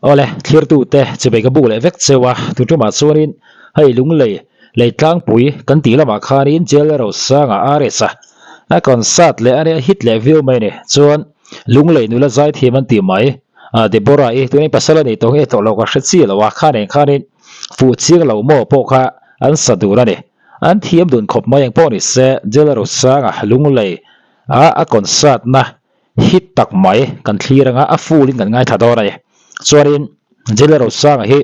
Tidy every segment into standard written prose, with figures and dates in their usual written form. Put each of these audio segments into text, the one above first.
Awle, thlirtute chubei ka buk leh vek cheu a, tun tumah chuanin hei Lunglei lei tlangpui kan tih lamah khanin Jail Rosanga RS-a a concert leh a nia hit leh viau mai a ni. Chuan Lunglei nula zaithiam an tih mai Deborah-i tunin pasal a nih tawh nge tawh lo ka hre chi lo a, kha nen khanin fuh chiang lo maw pawh kha an sa dun a ni. An thiam dun khawp mai eng pawh ni se Jail Rosanga Lunglei a a concert na Hit tak mai kan thlir anga a full in kan ngaithla dawn a ni. Chuanin Jailer Rosanga hi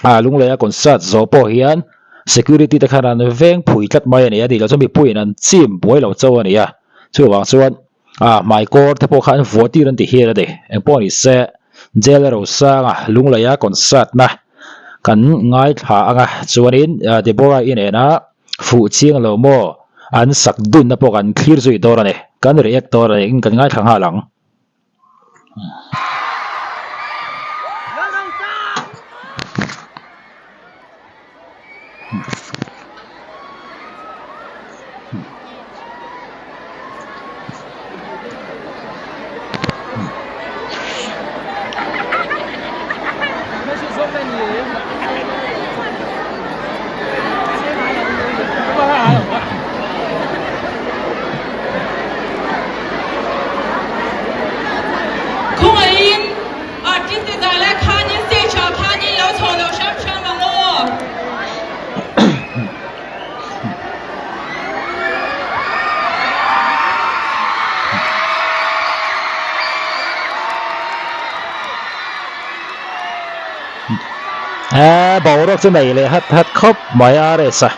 ah Lungleia concert zawh pawh hian security te khan an veng phui tlat mai a ni a tih loh chuan mipuiin an chim buai lo chauh a ni a. Chuvang chuan ah hmaikawr te pawh kha an vuah tir an ti hial a ni. Engpawh ni se Jailer Rosanga Lungleia concert na kan ngaithla anga chuanin Deborah i nena Fuh chiang lo maw? An sak dunna pawh kan thlir zui dawn a ni. Kan react dawn a ni in kan ngaithla nghal ang. Khawngaihin artist te zah lai khanin stage ah khanin lo chho lo hram hram ang aw. Eh, boruak chu nei leh hat hat khawp mai a RS a.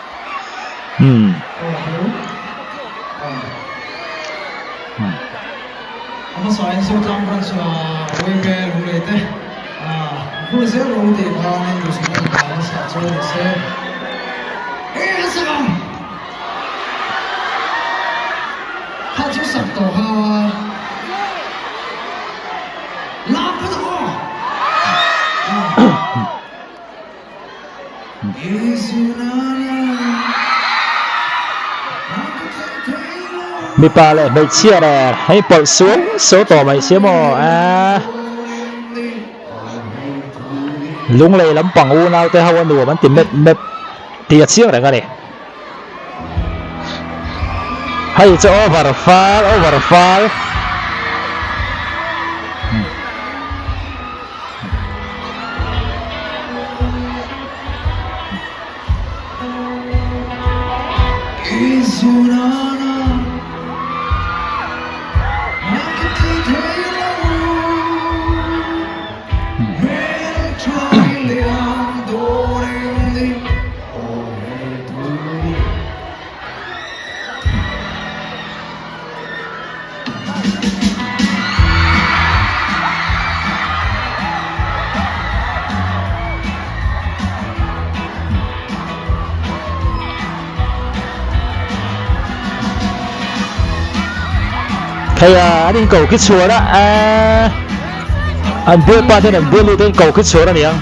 Hmm. Mipa leh hmeichhia nen hei pawlh suau suau tawh mai sia maw a Lunglei lampang unau te ho a nuam an ti mep mep tih a chiang reng a ni. Hei chu over fal over fal. Hei a an inko khi chhuar a an bialpa ten an bialnu te inko khi chhuar a niang.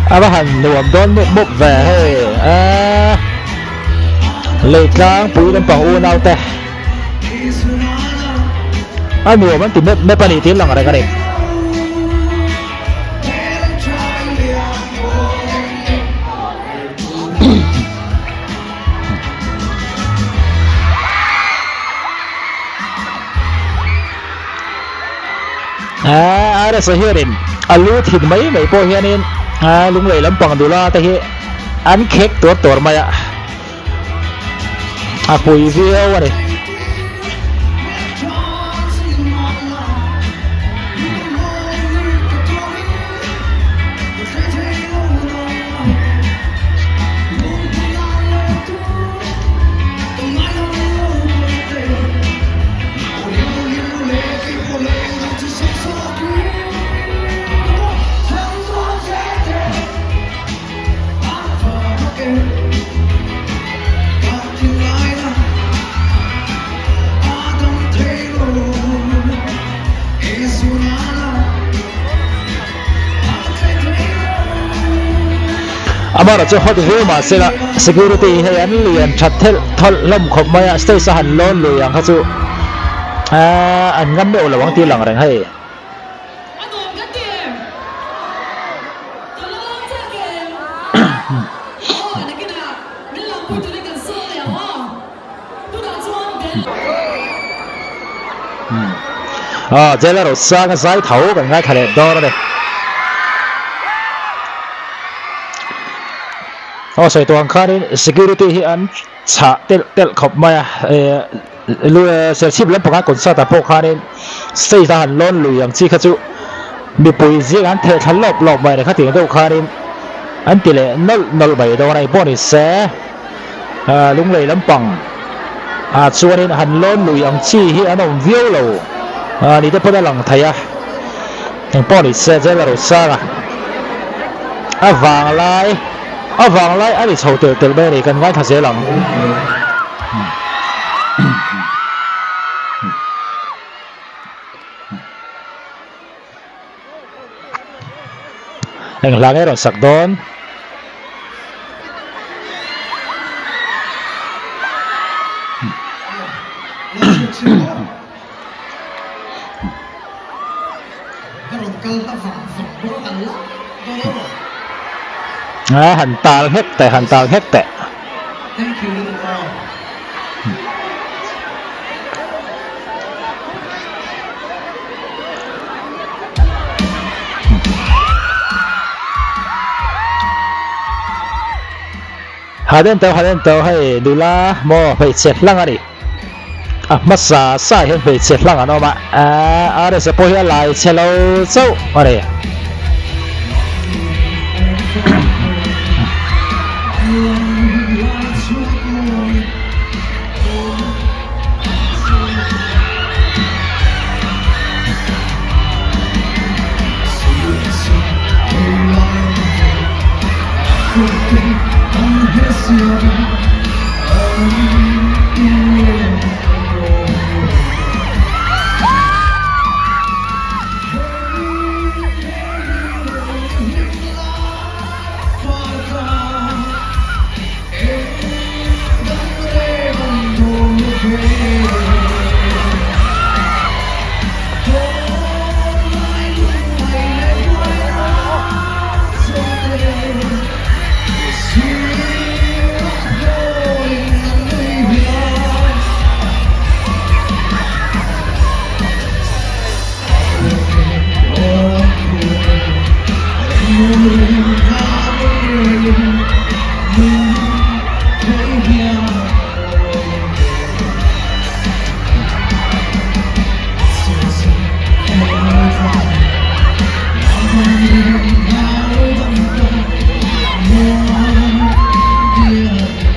A va han nuam dawn mup mup ve hei a Leitlang pui lampang unau te a nuam an ti mep mep a ni tih lang reng a ni. RS-a hianin a lu thin mai mai pawh hianin lunglei lampang nula te hi an khek tuar tuar mai a, a pui viau a ni. Amaherawh chu hot viau mah se la security hi hei an lian that thelh thawlh hlawm khawp mai a stage a han lawn lui ang kha chu ahh an ngam meuh lo ang tih lang reng hei. Aw jail a ro sang a zai tho kan ngaithla leh dawn a ni. Aw sawi tawh ang khanin security hi an chhah telh telh khawp mai a eh Serchhip lampanga concert ah pawh khanin stage a han lawn lui ang chi kha chu mipui zing an theh thla lawp lawp mai a ni khatiang deuh khanin an ti leh nawlh nawlh mai dawn a ni pawh ni se. Lunglei lampang ah chuanin han lawn lui ang chi hi an awm viau lo ni te pawn a lang thei a, engpawh ni se Jail a ro sang a, a vang lai a vang lai a ni chho telh telh mai a ni kan ngaithla zel ang. Eng hla nge rawn sak dawn? A han tal nghek teh, han tal nghek teh. Han en tawh han en tawh hei nula maw hmeichhe hlang a ni a hmasa sa hian hmeichhe hlang an awm a aaa rsa pawh hi a lai chhe lo chauh a ni.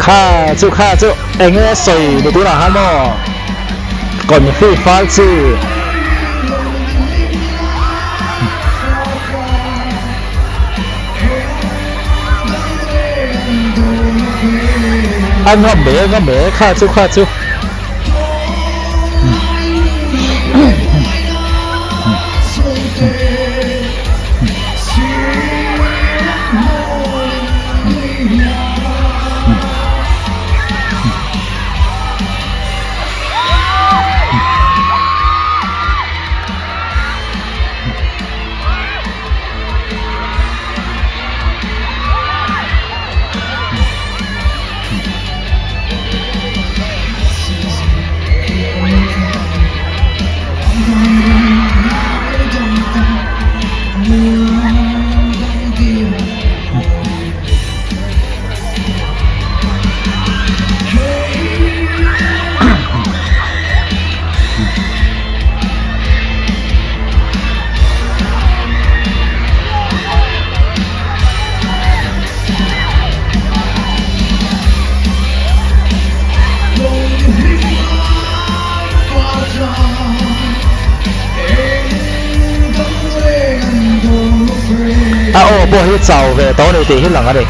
Kha chu kha chu eng nge sawi ni tunah khan maw confi fal chi. A ngam mai a ngam mai kha chu kha chu. pawh hi chau ve tawh a ni tih hi lang a ni.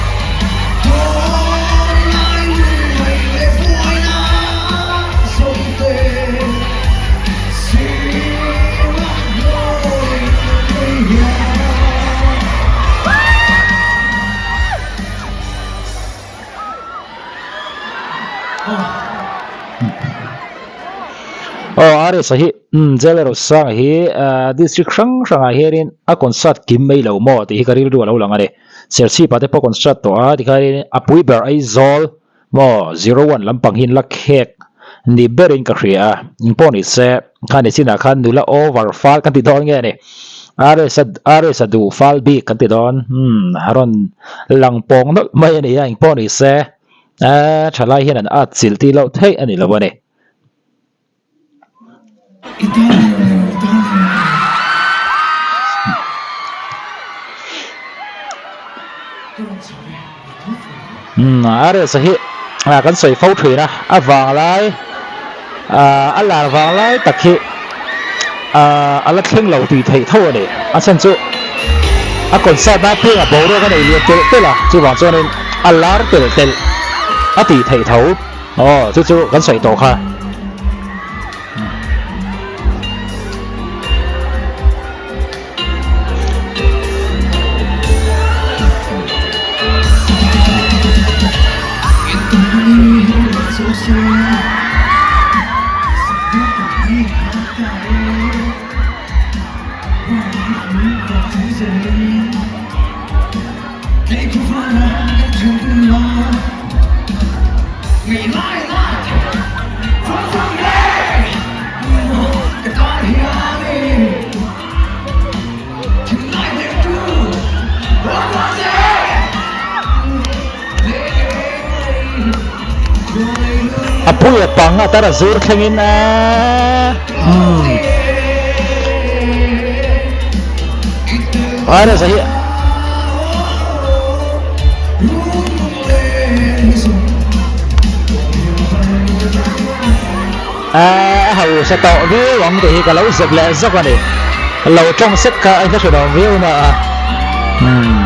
Aw RS a hi umm Jailer Rosanga hi ahh district hrang hrangah hianin a concert kim mai lo maw tih hi ka rilru a lo lang a ni. Serchhip ah te pawh concert tawh a tikhain a pui ber Aizawl maw 01 lampang hi an la khek ni berin ka hria a engpawh ni se khani chinah khan nula over fal kan ti dawn nge ni RS a RS a duh fal bik kan ti dawn umm a rawn lang pawng nawlh mai a ni a engpawh ni se eh thalai hian an at chilh tih loh theih a ni lo a ni. Umm a resa hi ah kan sawi fo thin a a vang lai ah a lar vang lai tak hi ah a la thleng lo tih theih tho a ni a chhan chu a concert na piangah boruak a nei lian telh telh a chuvang chuanin a lar telh telh a tih theih tho. Aw chu chu kan sawi tawh kha. A pui a pang a tar a zur thlengin a umm Virus a hi A hausa tawh viau ang tih hi ka lo zep leh zawk a ni. Lo tawng sek kha a hre lo viau na a. Umm.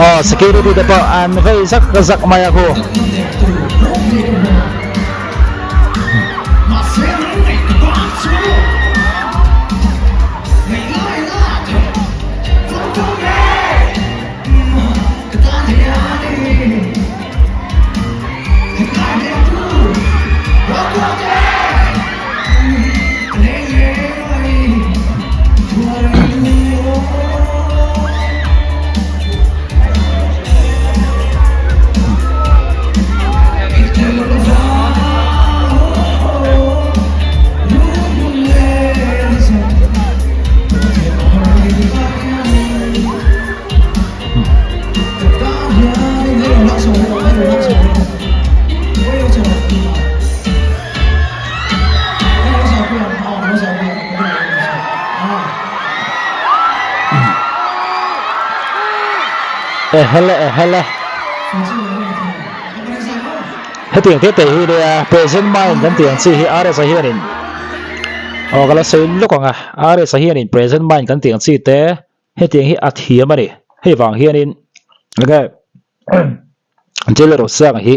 Aw security te pawh an vei zak zak mai a khu. Ehele ehele hetiang te te hi nia present mind kan tih ang chi hi RS a hianin aw ka la sawi lawk ang a RS a hianin present mind kan tih ang chi te hetiang hi a thiam a ni hei vang hianin enge Jailer Rosanga hi.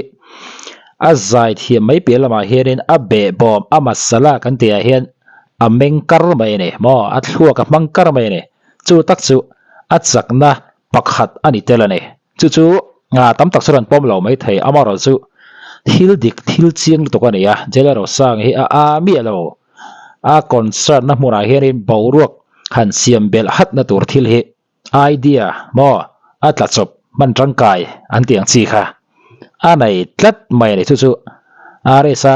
A zai thiam mai piah lamah hianin a behbawm a masala kan tihah hian a meng kar mai a ni maw a thluak a hmang kar mai a ni. Chu tak chu a chakna pakhat a ni tel a ni. Chu chu tam tak chuan an pawm lo mai thei amaherawh chu thil dik thil chiang lutuk a ni a Jela Rosang hi a a miah lo a concert na hmunah hianin boruak han siam belh hatna tur thil hi idea maw a tla chawp hman tangkai an tih ang chi kha a nei tlat mai a ni chu chu RS a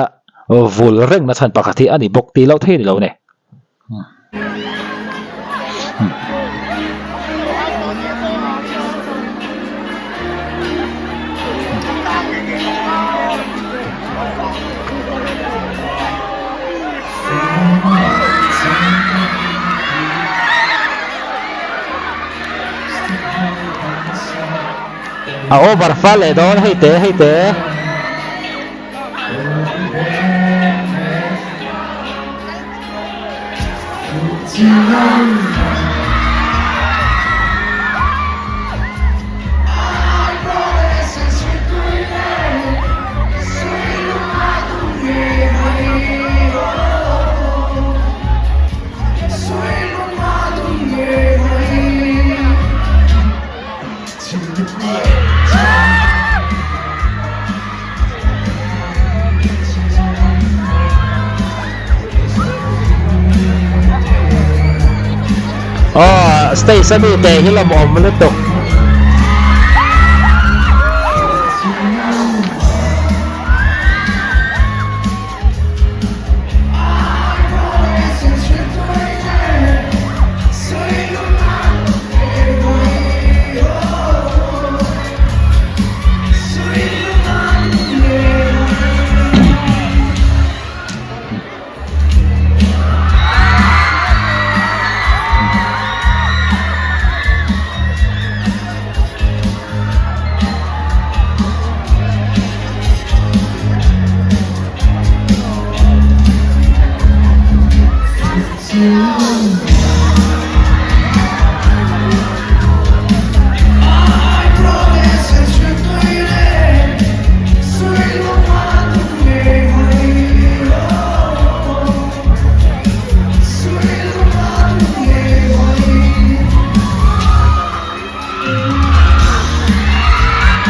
vul reng na chhan pakhat hi a ni bawk tih loh thei a ni lo ni. A over fal leh dawn hei te hei te. Aw stage a mi te hi lawm awm lutuk.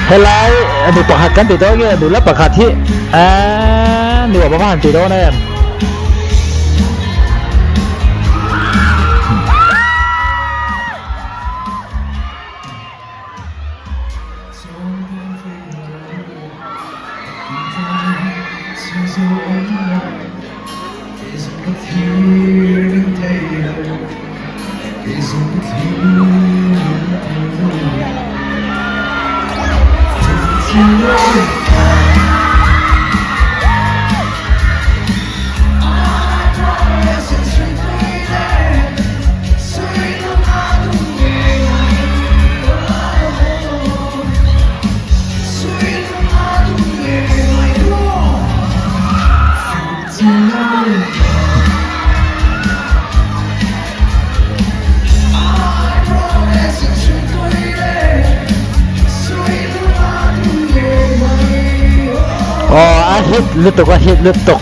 Helai nu pakhat kan ti dawn nge nula pakhat hi aaa nuam ava han ti dawn em. Aw a hit lutuk a hit lutuk.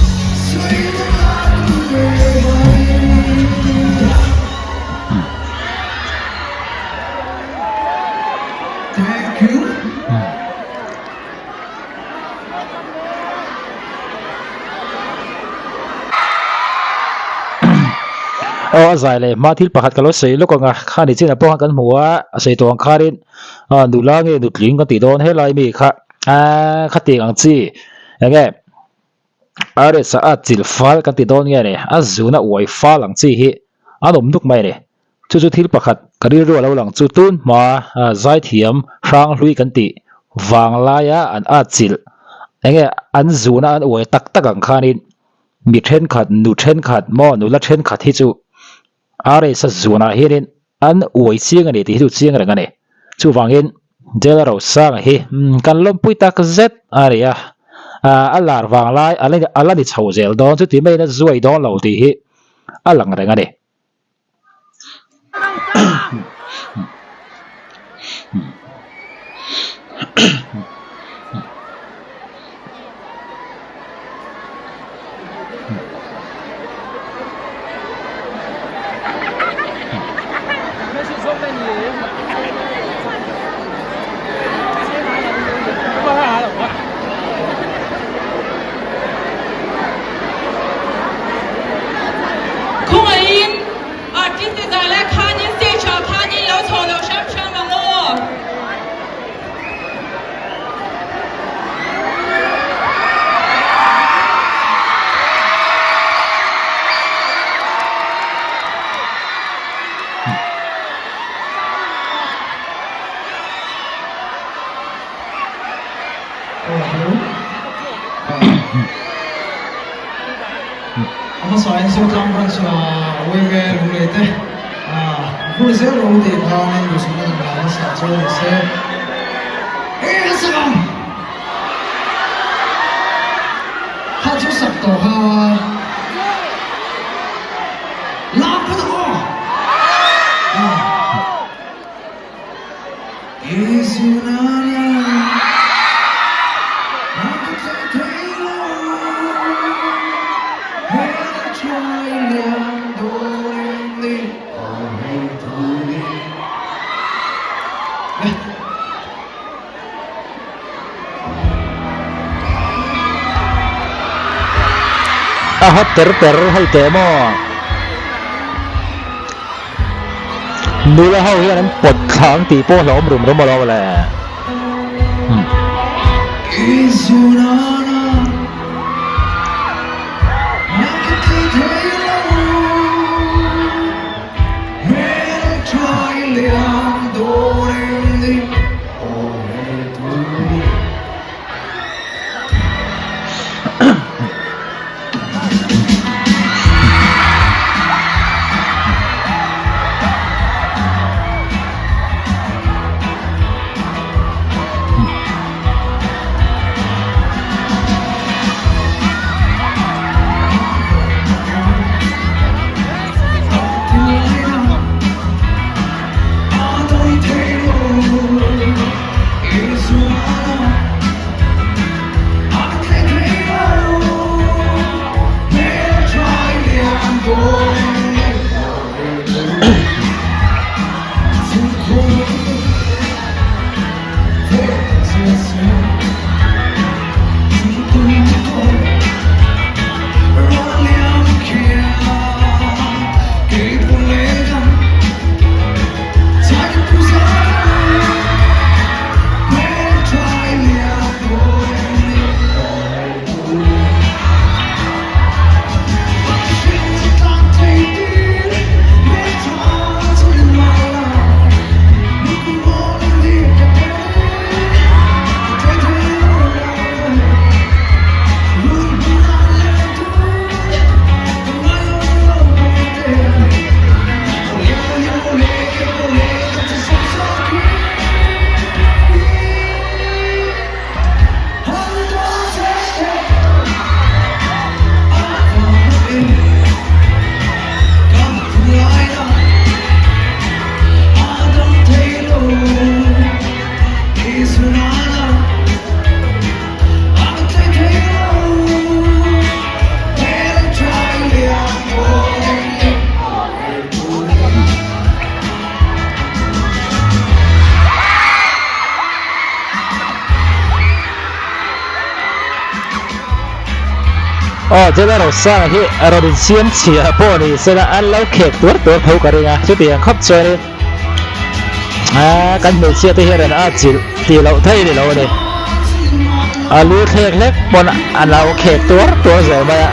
Aw a zai leh hma thil pakhat ka lo sawi lawk ang a khani chinah pawh khan kan hmu a a sawi tawh ang khanin ah nula nge nutling ka tih dawn helai mi kha aaa khatiang ang chi eng nge a resa a chilh fal kan ti dawn nge ni a zuna uai fal ang chi hi an awm nuk mai a ni. Chu chu thil pakhat ka rilru a lo lang chu tun hma zaithiam hrang hlui kan tih vang laia an at chilh enge an zuna an uai tak tak ang khanin mi thenkhat nu thenkhat maw nula thenkhat hi chu RS-a zunah hianin an uai chiang a ni tih hi chu chiang reng a ni. Chuvangin Dela Rosanga hi kan lawmpui tak zet a ni a, a lar vang lai a la ni chho zel dawn chuti maiin a zuai dawn lo tih hi a lang reng a ni. hmasain Zotlang Branch Uaime Lunglei te vur zel rawh u tih khanin duhsakna kan la hmasa chu a ni se. Hei a sak ang! Kha chu sak tawh kha lam phawt ang aw! A hot ter ter hei teh maw. Nula ho hian an pawt thla ang tih pawh hlauhawm rum rum alawm le. Aw Jela Rosanga hi a rawn insiam chhia pawh ni sela an lo khek tuar tuar tho ka ring a, chutiang khawp chuanin kan hmeichhia te hian an atchilh tih loh theih ni lo a ni. A lu thlek hlek pawn a lo khek tuar tuar zel mai a.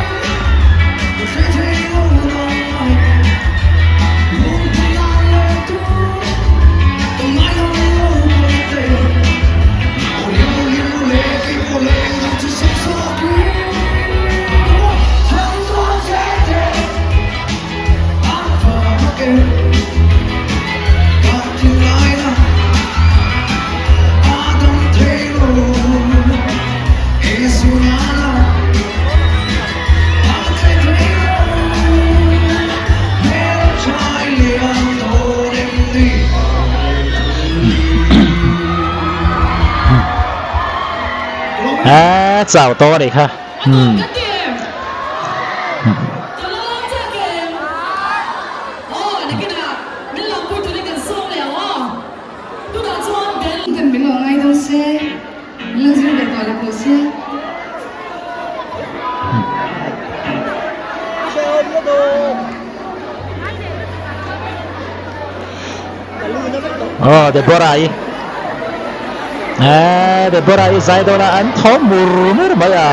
Aa chau tawh a nih kha. Umm. Aw Deborah-i Eee Deborah-i zai dawn a an thaw mur mur mai a.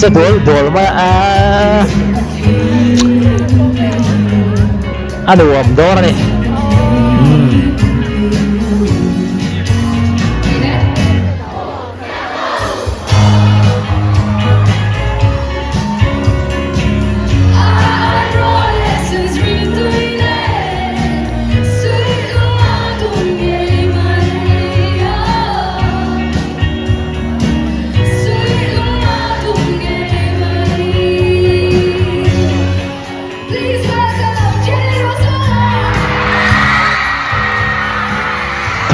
che bawl bawl mai a a nuam dawn a ni umm.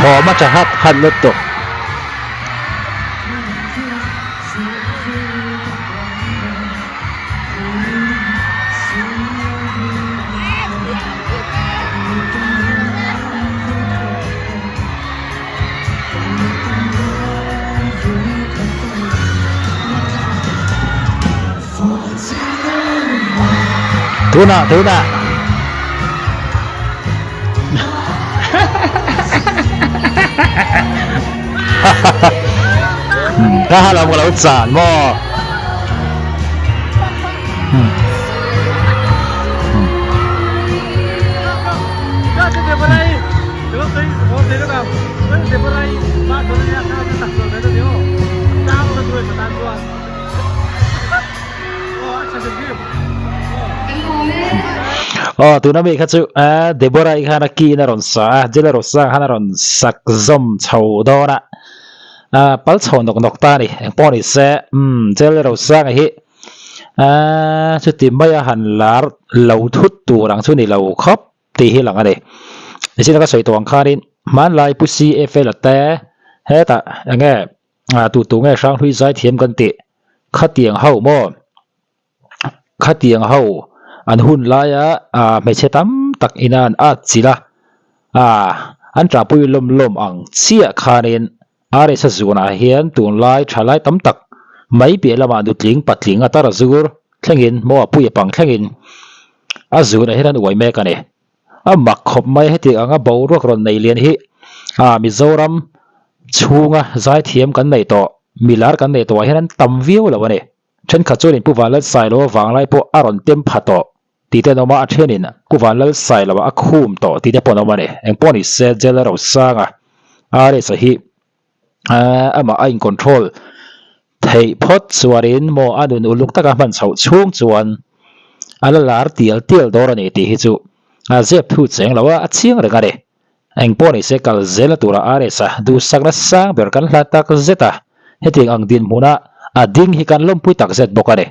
Thawm a tha hat hat lutuk. Tunah tunah. Ka ha lo ka lo chan maw. Aw tuna mi kha chu a Deborah i khan a ki in a rawn sa a Jela Rosa khan a rawn sak zawm chho dawn a a pal chho nawk nawk ta a ni eng pawh ni se umm Jela Rosanga hi a chuti maia han lar lo thut tur ang chu ni lo khawp tih hi lang a ni. Nichina ka sawi tawh ang khanin hmanlai Pu CFL a te hetah eng nge tu tu nge Hranghlui Zaithiam kan tih khatiang ho maw khatiang ho an hun laia hmeichhe tam tak ina an at chilh a an ṭahpui lawm lawm ang chiah khanin RS a zunah hian tunlai thalai tam tak mai piah lamah nutling patling a tar a zur thlengin maw a pui a pang thlengin a zunah hian an uai mek a ni. A mak khawp mai heti anga boruak rawn nei lian hi ah Mizoram chhunga zaithiam kan neih tawh milar kan neih tawhah hian an tam viau lo a ni. Thenkhat chuanin Pu Vanlalsailoa vanglai pawh a rawn tem pha tawh tih te an awm a, a thenin Pu Vanlalsailoa a khum tawh tih te pawh an awm a ni. Engpawh ni se Jail Rosanga RS-a hi amah a in-control theih phawt chuanin maw a nun uluk taka hman chhoh chhung chuan a la lar tial tial dawr a ni tih hi chu a zep thu cheng lo a, a chiang reng a ni. Engpawh ni se kal zel a tura RS-a duhsakna sang ber kan hlat tak zet a, hetiang ang dinhmuna a ding hi kan lawmpui tak zet bawk a ni.